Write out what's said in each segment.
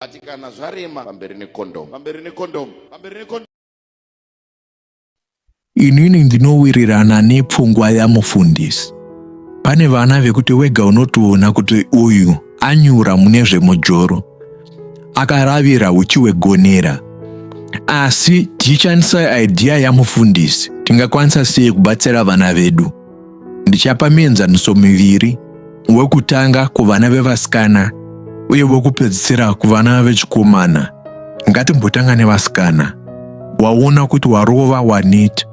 Ati kana zvarema pamberi necondom. Pamberi necondom. Pamberi necondom. Inini ndinowirirana nepfungwa yamufundisi. Pane vana vekuti wega unotoona kuti uyu anyura mune zvemujoro. Akaravira uchi hwegonera. Asi tichishandisa idea yamufundisi tingakwanisa sei kubatsira vana vedu? Ndichapa mienzaniso miviri, wekutanga kuvana vevasikana uye wekupedzisira kuvana vechikomana. Ngatimbotanga nevasikana. Waona kuti warova waneta,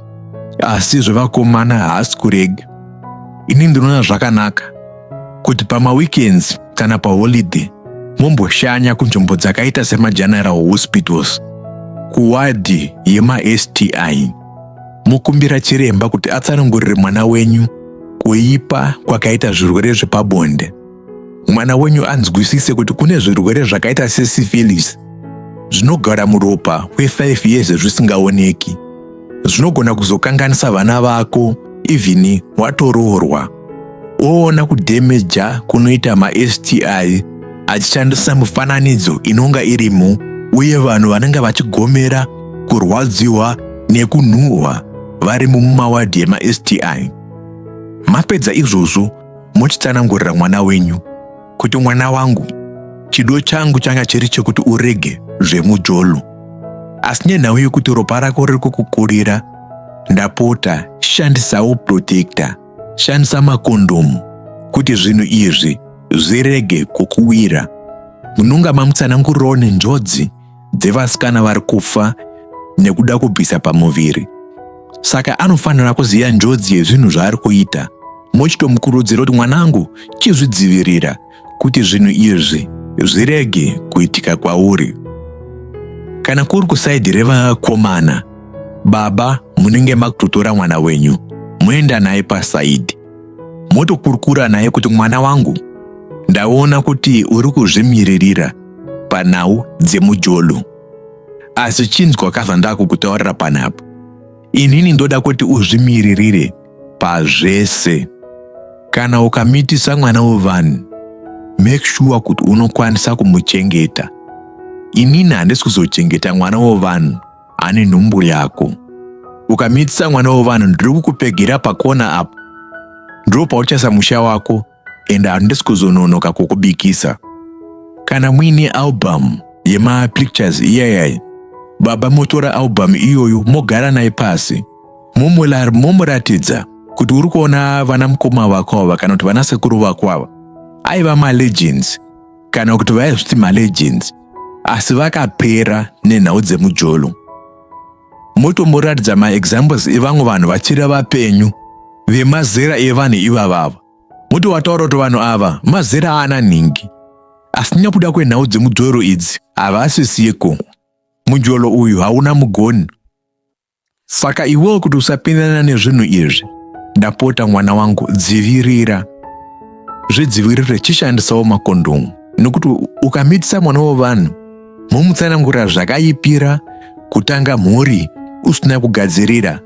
asi zvevakomana haasi kurega. Ini ndinoona zvakanaka kuti pamaweekends kana paholiday momboshanya kunzvimbo dzakaita semageneral hospitals kuwadhi yemaSTI. Mokumbira chiremba kuti atsanangurire mwana wenyu kuipa kwakaita zvirwere zvepabonde. Mwana wenyu anzwisise kuti kune zvirwere zvakaita sesyphilis zvinogara muropa kwe5 years zvisingaoneki. Zvinogona kuzokanganisa vana vako even watoroorwa. Oona kudhemeja kunoita maSTI achishandisa mifananidzo inonga irimo uye vanhu vanenge vachigomera kurwadziwa nekunhuhwa varimo mumawadhi emaSTI. Mapedza izvozvo mochitsanangurira mwana wenyu kuti mwana wangu chido changu changa chiri chekuti urege zvemujolo asi nenhau yekuti ropa rako riri kukukurira ndapota shandisawo protector shandisa makondomu kuti zvinhu izvi zvirege kukuwira munonga mamutsanangurirawo nenjodzi dzevasikana vari kufa nekuda kubvisa pamuviri saka anofanira kuziva njodzi yezvinhu zvaari kuita mochitomukurudzira kuti mwanangu chizvidzivirira kuti zvinhu izvi zvirege kuitika kwauri kana kuri kusaidhi revakomana baba munenge makutotora mwana wenyu moenda naye pasaidhi motokurukura naye kuti mwana wangu ndaona kuti uri kuzvimiririra panhau dzemujolo asi chinzwa ka zvandakukutaurira panapa inini ndoda kuti uzvimiririre pazvese kana ukamitisa mwana wevanhu make sure kuti unokwanisa kumuchengeta inini handisi kuzochengeta mwana wevanhu ane nhumbu yako ukamitisa mwana wevanhu ndiri kukupegera pakona apo ndipo pauchaisa musha wako ende handisi kuzononoka kukubikisa kana muine album yemapictures iyayai baba motora album iyoyo mogara naye pasi momuratidza kuti uri kuona vana mukoma vako ava kana kuti vana sekuru vako ava aiva malegends kana kuti vaizviti malegends asi vakapera nenhau dzemujolo motomboratidza maexamples evamwe vanhu vachiri vapenyu vemazera evanhu ivavava motovataura kuti vanhu ava mazera ana nhingi asi nekuda kwenhau dzemujolo idzi havasisiko mujolo uyu hauna mugoni Saka iwewo kuti usapindana nezvinhu izvi, ndapota mwana wangu, dzivirira. Zvidzivirire, chishandisawo makondomu nekuti ukamitisa mwana wevanhu momutsanangurira zvakaipira kutanga mhuri usina kugadzirira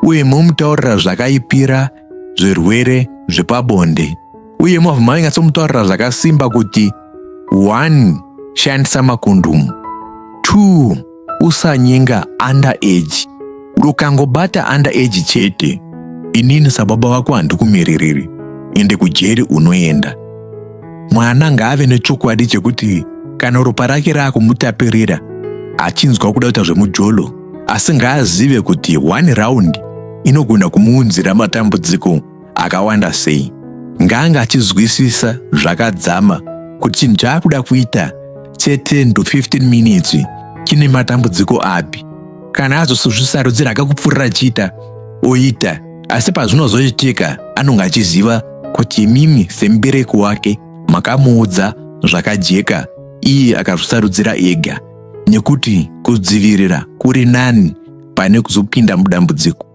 uye momutaurira zvakaipira zvirwere zvepabonde uye mobva mainyatsomutaurira zvakasimba kuti 1 shandisa makondomu 2 usanyenga under age ukangobata under age chete inini sababa vako handikumiririri ende kujeri unoenda mwana ngaave nechokwadi chekuti kana ropa rake raakumutapirira achinzwa kuda kuita zvemujolo asi ngaazive kuti one round inogona kumuunzira matambudziko akawanda sei ngaange achizwisisa zvakadzama kuti chinhu chaakuda kuita che10 to 15 minutes chine matambudziko api kana azosozvisarudzira akakupfurira achiita oita asi pazvinozoitika anonge achiziva kuti imimi semubereki wake makamuudza zvakajeka iye akazvisarudzira ega nekuti kudzivirira kuri nani pane kuzopinda mudambudziko.